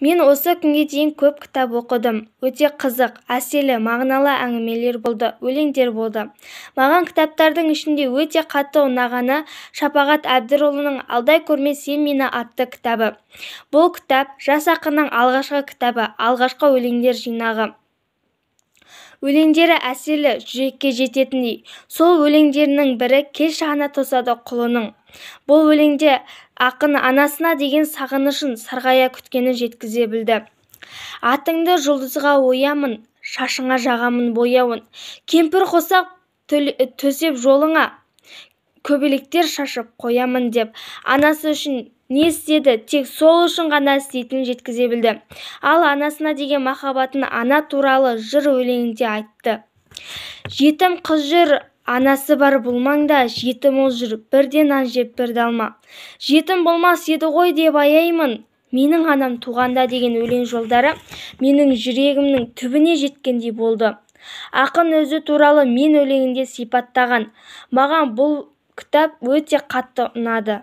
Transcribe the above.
Мен осы күнге дейін көп кітап оқыдым. Өте қызық, әсерлі, мағыналы әңгімелер болды, өлеңдер болды. Маған кітаптардың ішінде өте қатты ұнағаны Шапағат Әбдірұлының «Алдай көрме сен мені» атты кітабы. Бұл кітап жас ақынның алғашқы кітабы, алғашқы өлеңдер жинағы. Өлеңдері әсерлі, жүрекке жететіндей. Сол өлеңдерінің бірі «Келші, ана, тосады құлының». Бұл өлеңде ақын анасына деген сағынышын, сарғая күткенін жеткізе білді. Атыңды жұлдызға оямын, шашыңа жағамын бояуын. Кемпір қосақ төсеп жолыңа, көбелектер шашып қоямын деп анасы үшін не істеді, тек сол үшін ғана істейтінін жеткізе білді. Ал анасына деген махаббатын «Ана туралы жыр» өлеңінде айтты. Жетім қыз жүр анасы бар бұл маңда, жетім ұл жүр бірде нан жеп, бірде алма. Жетім болмас еді ғой деп аяймын менің анам туғанда деген өлең жолдары менің жүрегімнің түбіне жеткендей болды. Ақын өзі туралы «Мен» өлеңінде сипаттаған. Маған бұл кітап өте қатты ұнады.